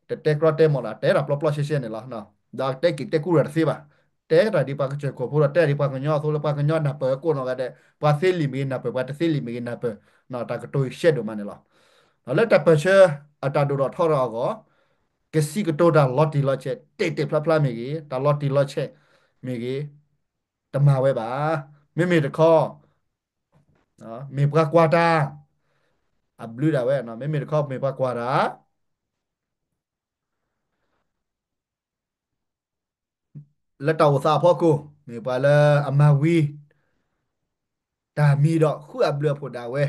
တတဲကြီတဲမီၢ်ဒီး တဲတၢ်ပျီပျီရှဲရှဲန့ၣ်လီၤ. ဒီးတဲက့ၤတဲကူတၢ်တသ့ဘၣ်. တဲတၢ်ဒ်ပှၤကစၢၢ်ခိၣ်ဖိဒီး တဲဒ်ပှၤကညီအသိးလၢပှၤကညီနၢ်ပၢၢ်ကိးနီၢ်ဂၤဒဲး ပှၤသ့လံာ်မ့ၢ်ဂ့ၤနၢ်ပၢၢ် ပှၤတသ့လံာ်မ့ၢ်ဂ့ၤနၢ်ပၢၢ် တၢ်ကတိၤအံၤရှဲဒိၣ်မးန့ၣ်လီၤ. ဒီးလၢတၢ်ပၢၢ်ဆၢအတၢ်ဒိၣ်ထီၣ်ထီထီၣ်အဂီၢ် ကစံးကတိၤတၢ်လီၤတံၢ်လီၤဆဲး တဲာ်တဲာ်ဖျါဖျါမ့ၢ်ဂ့ၤ တၢ်လီၤတံၢ်လီၤဆဲးမ့ၢ်ဂ့ၤ တမၤဝဲဘၣ်. မ့မ့ၢ်တခီ မ့ၢ်ပှၤကွၢ်တၢ် အဘျုးဒၣ်ဝဲ မ့မ့ၢ်တခီ မ့ၢ်ပှၤကွၢ်တၢ် လၢတၢ်အိၣ်သးအဖီခိၣ် မ့ၢ်ပှၤလၢအမၤဝံၤ တၢ်မံၤဒီး ဃုအဘျုးအဖှိၣ်ဒၣ်ဝဲ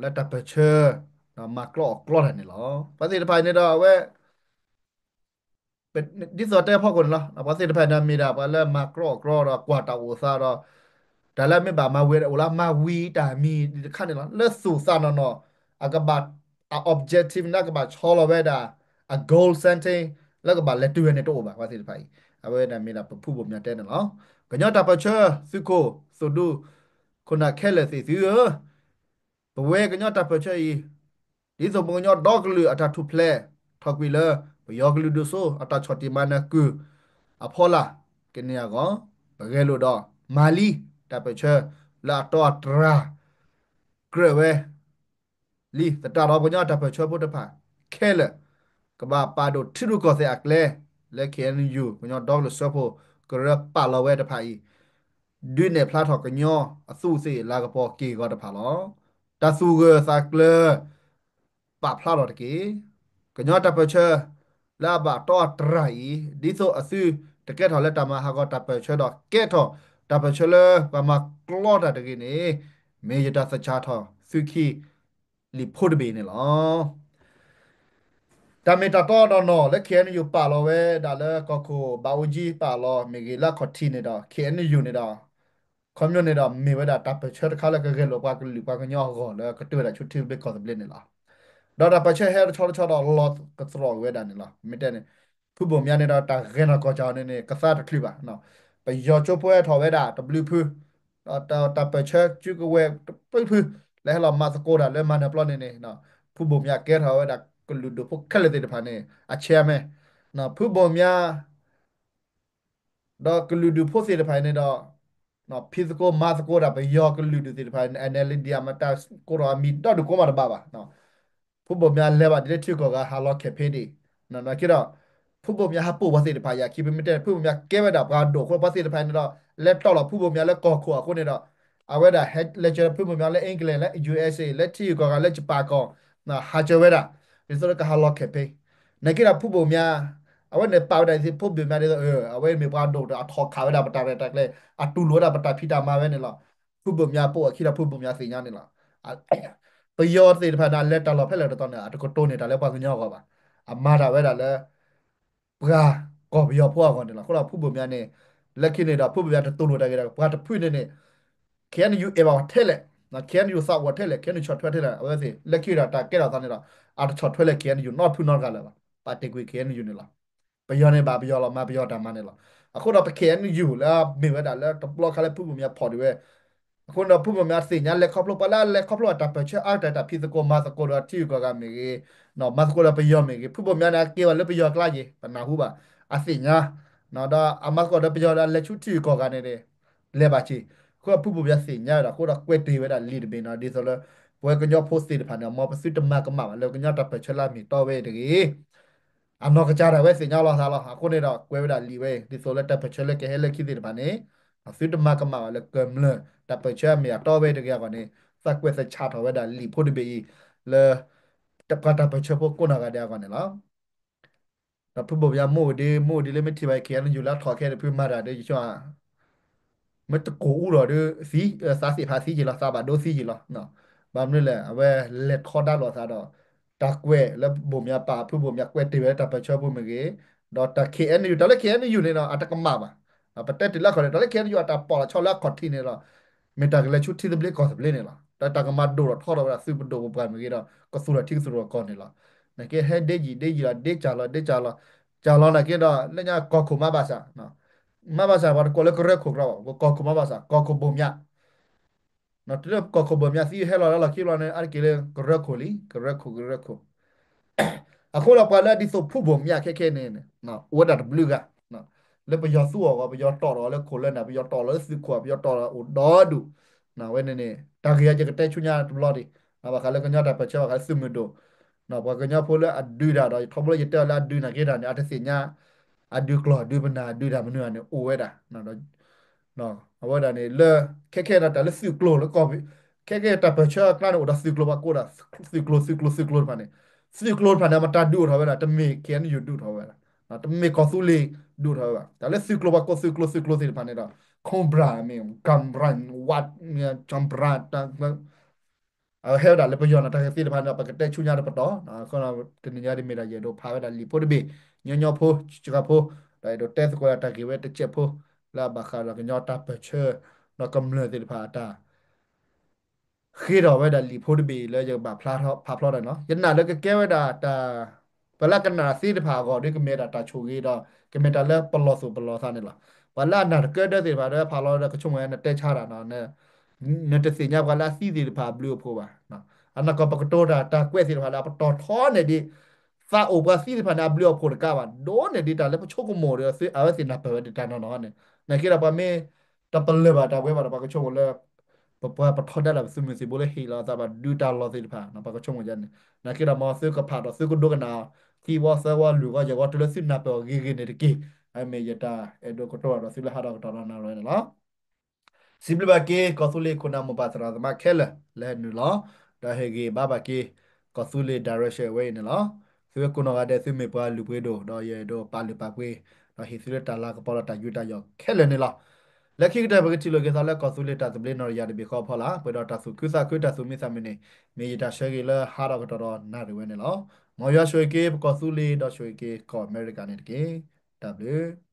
လၢတၢ်ပၢၢ်ဆၢ မၤကြီအီၣ်ကြီတၢ်န့ၣ်လီၤ. ပှၤသ့ၣ်တဖၣ်န့ၣ်ဒီး အဝဲ ဒ်သိးတဲအဖီခိၣ်န့ၣ်လီၤ. ပှၤသ့ၣ်တဖၣ်န့ၣ်မ့ၢ်ဒၣ် ပှၤလၢမၤကြီအီၣ်ကြီဒီး ကွၢ်တၢ်အိၣ်သးဒီး တၢ်လၢမ့ၢ်ဘၣ်မၤဝံၤ အိၣ်လၢမၤဝံၤတၢ်မံၤတခါန့ၣ်လီၤ. လၢသူၣ်သးနီၢ်နီၢ် အကဘၣ် အ objective န့ၣ် ကဘၣ်ဆီလီၤဝဲဒၣ် အ goal setting လၢကဘၣ်လဲၤတုၤဝဲန့ၣ်တအိၣ်ဘၣ် ပှၤသ့ၣ်တဖၣ်အံၤ. အဝဲဒၣ်မ့ၢ်ဒၣ်ပဖုဘိၣ်မၠးတဲန့ၣ်လီၤ. ကညီတၢ်ပၢၢ်ဆၢ သုးခိၣ် သုးဒူ ခိၣ်နၢ်ခဲလၢာ်သ့ၣ်သုဧၢ, ပဝဲကညီတၢ်ပၢၢ်ဆၢအံၤ ဒ်သိးပကညီဒီကလုာ်အတၢ်ထူၣ်ဖျဲး ထီၣ်ကွံာ်လၢ ပယီၤကလုာ်ဒူၣ်စိအတၢ်ဆီၣ်တံၢ်မၤနၢၤကုၢ်အဖီလာ်ကန့ၢ်အဂီၢ် ပဂဲၤလိာ်ဒီး မၤလံ တၢ်ပၢၢ်ဆၢလၢအတီအတြၢ် ကြၢးဝဲ လံ သတးဒီးပကညီတၢ်ပၢၢ်ဆၢဖိတဖၣ်ခဲလၢာ် ကဘၣ်ပာ်ဒိၣ်ထံရူၢ်ကီၢ်သဲးအကျဲ လၢ KNU ကညီဒီကလုာ်စၢဖှိၣ် ကရၢပာ်လီၤဝဲတဖၣ်အံၤ ဒုးနဲၣ်ဖျါထီၣ်ကညီအသူးအသ့ၣ်လၤကပီၤက့ၢ်ဂီၤတဖၣ်လီၤ. တၢ်သူၣ်ဂၢၢ်သးကျၢၤ ပာ်ဖျါထီၣ်တက့ၢ်. ကညီတၢ်ပၢၢ်ဆၢ လၢအဘၣ်တီအတြၢ်အံၤ ဒ်သိးအသုတကဲထီၣ်လၢတၢ်မၤဟးဂီၤတၢ်ပၢၢ်ဆၢဒီး ကဲထီၣ်တၢ်ပၢၢ်ဆၢလၢပှၤမၤကြီတၢ်တဂ့ၤန့ၣ် မ့ၢ်ယတၢ်သဆၣ်ထီၣ်သုခံလံာ်ဖိတဘ့ၣ်န့ၣ်လီၤ. တၢ်မ့ၢ်တၢ်တီနီၢ်နီၢ်လၢ KNU ပာ်လီၤဝဲဒၣ်လၢကီၢ်ခိၣ်ဘၣ်အူကၠံ ပာ်လီၤမ့ၢ်ဂ့ၤလၢအခီၣ်ထံးန့ၣ်ဒီး KNU န့ၣ်ဒီး ခီပညီန့ၣ်ဒီး မ့ၢ်ဝဲဒၣ်တၢ်ပၢၢ်ဆၢတခါလၢကဂဲၤလိာ်ပှၤကလုာ်ပှၤကညီအဂီၢ်လၢကတုၤဝဲဒၣ်ဆူထံသဘျ့ကီၢ်သဘျ့န့ၣ်လီၤ. ဒီးတၢ်ပၢၢ်ဆၢဟဲတဆီတဆီဒီးလီၤကသရိာ်ဝဲဒၣ်န့ၣ်လီၤ. မ့ၢ်တဲန့ၣ် ဖုဘိၣ်မၠးန့ၣ်ဒီးတၢ်ဂဲၤနီၢ်ကီၢ်စၢ်အီၤန့ၣ်န့ၣ် ကသါတချုးဘၣ်. ပယီၤကၠိဖိဟဲထီၣ်ဝဲဒၣ်တဘျုးဖု ဒီးတၢ်ပၢၢ်ဆၢကၠူကဝဲၤတဘျုးဖု လၢဟဲလီၤမၤသကိးတၢ်လၢမၤနၢၤပျီန့ၣ်န့ၣ် ဖုဘိၣ်မၠးကဲထီၣ်ဝဲဒၣ်ကလုာ်ဒူၣ်ဖိခဲလၢာ်သ့ၣ်တဖၣ်န့ၣ် အဆဲမဲ ဖုဘိၣ်မၠး ဒီးကလုာ်ဒူၣ်ဖိသ့ၣ်တဖၣ်န့ၣ်ဒီး ဖံးသကိးမၤသကိးတၢ်ပယီၤကလုာ်ဒူၣ်သ့ၣ်တဖၣ် NLD အမတၤကိးထီၣ်အမံၤဒီဒူၣ်ကိးမးတဘၣ်ဘၣ်. ဖုဘိၣ်မၠးလဲၤဘၣ်ဒ်လၢထံဂုၤကီၢ်ဂၤဟးလီၤ campaign ဒံး နာ်က့ဒီး ဖုဘိၣ်မၠးဟးပိာ်ပှၤသ့ၣ်တဖၣ်ယၤခံ ပမ့ၢ်တဲန့ၣ် ဖုဘိၣ်မၠးကဲဝဲဒၣ်ပှၤဒိၣ်အဃိ ပှၤသ့ၣ်တဖၣ်န့ၣ်ဒီး လဲၤတီၢ်လီၤဖုဘိၣ်မၠးလၢကီၢ်ခိၣ်အဃိန့ၣ်ဒီး အဝဲဒၣ်ဟဲလဲၤစၢၤဖုဘိၣ်မၠးလၢ England လၢ USA လၢထံဂုၤကီၢ်ဂၤလၢ Japan ကီၢ် ဟးစၢၤဝဲဒၣ် ဒ်သိးလၢကဟးလီၤ campaign နာ်က့ဒီးဖုဘိၣ်မၠး အဝဲန့ၣ်ပာ်ဝဲဒၣ်ဖုဘိၣ်မၠးဒ်သိး အဝဲမ့ၢ်ပှၤဒိၣ်ဒီးအထီၣ်ခးဝဲဒၣ်ပတၢ်ရဲၣ်တၢ်ကျဲၤ အတူၢ်လိာ်ဝဲဒၣ်ပတၢ်ဖံးတၢ်မၤဝဲန့ၣ်လီၤ. ဖုဘိၣ်မၠးပိာ်အခံဒီးဖုဘိၣ်မၠးသ့ၣ်ညါန့ၣ်လီၤ. ပယီၤသ့ၣ်တဖၣ်န့ၣ် အလဲၤတၢ်လီၢ်ဖဲလဲၣ်တတီၤန့ၣ် အတကတိၤန့ၢ်တၢ်လၢပှၤကညီအဂီၢ်ဘၣ်. အမၤတၢ်ဝဲဒၣ်လၢ ပှၤကီၢ်ပယီၤဖိအဂီၢ်န့ၣ်လီၤ. အဃိဒီးဖုဘိၣ်မၠးန့ၣ် လၢခံန့ၣ်ဒီး ဖုဘိၣ်မၠးတတူၢ်လိာ်တၢ်ဂ့ၤဒီး ပှၤတဖုန့ၣ်န့ၣ် KNU အဲၣ်ဘၣ်အီၤထဲလဲၣ် KNU သးအိၣ်ထဲလဲၣ် KNU ဆီၣ်ထွဲထဲလဲၣ် အဝဲသ့ၣ် လၢခံဒီးတၢ်ကဲထီၣ်သးန့ၣ်ဒီး အတဆီၣ်ထွဲလၢ KNU နီတဖုနီတဂၤလၢၤဘၣ်. ပာ်တ့ၢ်ကွံာ် KNU န့ၣ်လီၤ. ပယီၤန့ၣ်ဘၣ်ပယီၤလီၤ မၤပယီၤတၢ်မၤန့ၣ်လီၤ. အဃိဒီးပ KNU လၢမ့ၢ်ဝဲဒၣ်လၢတဘျီခါလၢဖုဘိၣ်မၠးဖီၣ်ဒံးဝဲ အဃိဒီးဖုဘိၣ်မၠးသ့ၣ်ညါလဲၤခီဖျိ ပှၤလၢအလဲၤခီဖျိအတၢ်ပၢၢ်ဆၢအါတၢ်တၢ်ဖံးသကိးမၤသကိးဒီးထံဂုၤကီၢ်ဂၤမ့ၢ်ဂ့ၤ, မၤသကိးဒီးပယီၤမ့ၢ်ဂ့ၤ, ဖုဘိၣ်မၠးန့ၣ် အက့ၤဝဲလၢပယီၤကျါယ့ၤ ပနၢ်ဟူဘၣ်, အသ့ၣ်ညါ, ဒီးအမၤသကိးဒီးပယီၤဒီးအလဲၤဆူထံဂုၤကီၢ်ဂၤန့ၣ် လဲၤဘၣ်က့ၤ, အဃိဖုဘိၣ်မၠးသ့ၣ်ညါဝဲဒၣ် အဃိဒီးကွဲးတ့ၢ်ဝဲဒၣ်လံာ်တဘ့ၣ်နီၤ ဒ်သိးလၢ ပဝဲကညီဖိသ့ၣ်တဖၣ်န့ၣ် မ်ပသုတမၤကမၣ်ဘၣ်လၢကညီတၢ်ပၢၢ်ဆၢလၢအမ့ၢ်တီဝဲတဂ့ၤ အနီၢ်ကစၢ်ဒၣ်ဝဲသ့ၣ်ညါလီၤသးလီၤ. အဃိန့ၣ်ဒီးကွဲးဝဲဒၣ်လံာ်ဝဲအံၤ ဒ်သိးလၢတၢ်ပၢၢ်ဆၢလၢကဟဲလၢခံသ့ၣ်တဖၣ်န့ၣ် သုတမၤကမၣ်ဘၣ်လၢကမျၢၢ်တၢ်ပၢၢ်ဆၢအမ့ၢ်အတီဝဲတဂ့ၤအဂီၢ်န့ၣ် သးကွဲးသးဆါထီၣ်ဝဲဒၣ်လံာ်ဖိတဘ့ၣ်အံၤ လၢ ပှၤတၢ်ပၢၢ်ဆၢဖိကိးနီၢ်ဂၤဒဲးအဂီၢ်န့ၣ်လီၤ. ဒီးဖုဘိၣ်မၠးမ့ၢ်အိၣ်ဒံး မ့ၢ်အိၣ်ဒံးလၢမ့ၢ်ထံၣ်ဘၣ် KNU လၢအထီၣ်ခဲန့ၣ် ဖုမၤတၢ်ဒီးယဆိ မ့ၢ်တကိၢ်အူဒီးဒုးသံ, သးသ့ၣ်ဖးသံက့ၤလီၤ သးဘၣ်ဒိသံက့ၤလီၤ. ဘၣ်မနုၤလဲၣ် အဝဲလဲၤထီဒါလိာ်အသးဒီး တၢ်ကွဲးလၢဘိၣ်မၠးပာ် ဖုဘိၣ်မၠးကွဲးတ့ၢ်ဝဲလၢတၢ်ပၢၢ်ဆၢပူၤမ့ၢ်ဂ့ၤ, ဒီးတၢ် KNU တၢ်လၢ KNU န့ၣ်ဒီး အတကမၣ်ဘၣ်. ပတဲတ့ၢ်လၢအခီၣ်ထံး တၢ်လၢ KNU အတၢ်ပီၣ်လီၤဆီလၢအခီၣ်ထံးန့ၣ်လီၤ. မ့ၢ်တၢ်ကလဲၤဆူထံသဘျ့ကီၢ်သဘျ့န့ၣ်လီၤ. ဒီးတၢ်ကမၤဒိၣ်ထီၣ်ထီထီၣ်ဝဲဒၣ်သုးပဒိၣ်ပပှၢ်မ့ၢ်ဂ့ၤဒီး ကသူၣ်ထီၣ်ထံကသူၣ်ထီၣ်ကီၢ်န့ၣ်လီၤ. နကဟဲဒ့ယံာ်ဒ့ယံာ်လီၤ ဒ့ကၢ်လီၤ ဒ့ကၢ်လီၤ, ကၢ်လီၤနာ်က့ဒီး လၢညါကီၢ်ခိၣ်မၤဘၣ်ဆၣ်, မၤဘၣ်ဆၣ် ပှၤတကိးလၢကရၢခိၣ်ကြၢးဘၣ် ကီၢ်ခိၣ်မၤဘၣ်ဆၣ် ကီၢ်ခိၣ်ဘိၣ်မၠး တုၤလၢကီၢ်ခိၣ်ဘိၣ်မၠးသံဟဲလီၤလၢလီၢ်ခံဘျီန့ၣ် အါတက့ၢ်လၢကရၢခိၣ်လံ ကရၢခိၣ် ကရၢခိၣ် အဃိဒီးပှၤလၢအဒ်သိးဖုဘိၣ်မၠးခဲခဲန့ၣ် အိၣ်ဝဲဒၣ်တဘျုးဂၤ, လၢပယီၤသူအီၤဂီၢ် ပယီၤတီၣ်လီၤလၢခိၣ်လၢနၢ် ပယီၤတီၣ်လီၤလၢသုးခိၣ် ပယီၤတီၣ်လီၤအိၣ်ဒီဒူၣ်, ဝဲန့ၣ်န့ၣ် တၢ်ဂ့ၢ်အံၤယကတဲဆူညါတဘျီဒံး, ဘၣ်ဃးလၢကညီတၢ်ပၢၢ်ဆၢ ဘၣ်ဃးလၢသုးမုၢ်ဒိၣ်, ပှၤကညီဖိလၢအဒုးတၢ်ဒီး ယထီဘိလၢယတဲအီၤလၢအဒုးနာ်က့တၢ်န့ၣ် အတသ့ၣ်ညါ အဒုးကျိာ် အဒုးပနၢ် အဒုးတၢ်မနုၤန့ၣ် အိၣ်ဝဲဒၣ် အဝဲဒၣ်န့ၣ်လၢ ခဲခဲဒီးတၢ်လၢသုးကျိၤလၢကီၢ် ခဲခဲတၢ်ပၢၢ်ဆၢအကျါန့ၣ် အိၣ်ဒီးသုးကျိၤပှၤကိးဒၣ် သုးကျိၤ သုးကျိၤ သုးကျိၤတဖၣ်န့ၣ်, သုးကျိၤတဖၣ်န့ၣ် မတၤဒုးအိၣ်ထီၣ်ဝဲဒၣ် တမ့ၢ် KNU ဒုးအိၣ်ထီၣ်ဝဲဒၣ်, တမ့ၢ်ကီၢ်သူလ့ၤဒုးအိၣ်ထီၣ်ဝဲဘၣ်. တၢ်လၢသုးကျိၤပှၤကိးသုးကျိၤ သုးကျိၤသ့ၣ်တဖၣ်န့ၣ်ဒီး Cobra မ့ၢ် Cobra ဝး Cobra တၢ် အဟဲဝဲဒၣ်လၢပယီၤန့ၣ် တၢ်ဂ့ၢ်သ့ၣ်တဖၣ်န့ၣ်ဒီး ပကတဲဆူညါတပတီၢ်, တနံၤညါဒ်မ့ၢ်ဒၣ်ယအဲၣ်ဒိးဖးဝဲဒၣ်လံာ်ဖိတဘ့ၣ်, ညီညီဖိ ဆှၢဖိ, ဒီးအဲၣ်ဒိးတဲသကိးဒၣ်တၢ်ဂ့ၢ်ဝဲတစဲးဖိ, လၢအဘၣ်ဃးဒီးကညီတၢ်ပၢၢ်ဆၢ ဒီးကမျၢၢ်သ့ၣ်တဖၣ်အတၢ် ဃ့ထီၣ်ဝဲဒၣ်လံာ်ဖိတဘ့ၣ်အံၤလၢယကဘၣ်ဖးဖျါတၢ်န့ၣ်လီၤ. ယနာ်လၢကကဲဝဲဒၣ်တၢ် ပှၤလၢအကနၣ်သ့တဖၣ်အဂီၢ်ဒီး ကမ့ၢ်ဒၣ်တၢ်ဆိၣ်ဂ့ၤဒီး ကမ့ၢ်တၢ်လၢပလီၢ်သူၣ်ပလီၢ်သးန့ၣ်လီၤ. ပှၤလၢအနၢ်တကၢဒၢသ့ၣ်တဖၣ်ဒီး ဖးလီၤဒီးကဆိကမိၣ်ဝဲ နတဲဆါတၢ်နီၤ, နတသ့ၣ်ညါပှၤလၢအသံသ့ၣ်တဖၣ်အဘျုးအဖှိၣ်ဘၣ်. အနီၢ်ကီၢ်ပကတိၤတၢ်တၢ်ကွဲးသ့ၣ်တဖၣ်လၢအပတီၢ်ထီန့ၣ်ဒ် သးအိၣ်ပှၤသံသ့ၣ်တဖၣ်န့ၣ် အဘျုးအဖှိၣ်တကးဘၣ် ဒိၣ်န့ၢ်ဒံးတၢ်လၢပဆိကမိၣ်ဒီး အဝဲသ့ၣ်နၢ်ပၢၢ်ဝဲဒၣ်တၢ်နီၢ်နီၢ်န့ၣ်, နာ်က့ဒီးပှၤမ့ၢ်တပလၢၢ်ဘၣ်တၢ်ဝဲဘၣ်ဒီး ပှၤကဆိကမိၣ်လၢ ပပှၤပထီဒါလၢပသုးမုၢ်သံၣ်ဘိလၢဟ့ၣ်လီၤအသးဘၣ်ဒုးတၢ်လီၢ်သ့ၣ်တဖၣ် ပှၤကဆိကမိၣ်ယါန့ၣ်, နာ်က့ဒီးမ်သုကဖးဒီးသုကဒိကနၣ် ခံဝီသၢဝီလွံၢ်ဝီယဲၢ်ဝီတုၤလၢသုနၢ်ပၢၢ်အီၤဂ့ၤဂ့ၤန့ၣ်တက့ၢ်. အမ့ၢ်ယတၢ်အဲၣ်ဒိးကတိၤဒီးသုလၢဟးထီၣ်ကတီၢ်ဒီးနၤဝဲန့ၣ်လီၤ. စံးဘျုးဘၣ်က့ၤ ကီၢ်သူလ့ၤခိၣ်နၢ်မိၢ်ပၢ်သရၣ်သမါခဲလၢာ် လၢဟဲနုာ်လီၤ ဒီးဟ့ၣ်ဂံၢ်ဘါဘၣ်က့ၤ ကီၢ်သူလ့ၤ direction ဝဲအံၤန့ၣ်လီၤ. သုဝဲကိးနီၢ်ဂၤဒဲး သုမ့ၢ်ပှၤလုၢ်ပှ့ၤဒိၣ် ဒီးယအဲၣ်ဒိးပာ်လုၢ်ပာ်ပှ့ၤ ဒီးဟ့ၣ်သုလၢတၢ်လၤကပီၤဒီးတၢ်ယူးတၢ်ယီၣ်ခဲလၢာ်န့ၣ်လီၤ. လၢခံကတၢၢ် ပကထံၣ်လိာ်က့ၤသးလၢကီၢ်သူလ့ၤတၢ်သဘျ့နီၢ်တယၢ်တဘ့ၣ်ဃီအဖီလာ် ပှဲၤဒီးတၢ်သူၣ်ခုသးခုတၢ်သူၣ်မံသးမုာ်န့ၣ် မ့ၢ်ယတၢ်ဆၢဂ့ၤလၢဟးထီၣ်ကတီၢ်ဒီးနၣ်ရံၣ်ဝဲန့ၣ်လီၤ. မ်ယွၤဆိၣ်ဂ့ၤက့ၤပကီၢ်သူလ့ၤ ဒီးဆိၣ်ဂ့ၤက့ၤကီၢ်အမဲရကၤန့ၣ်တက့ၢ်. တၢ်ဘျုး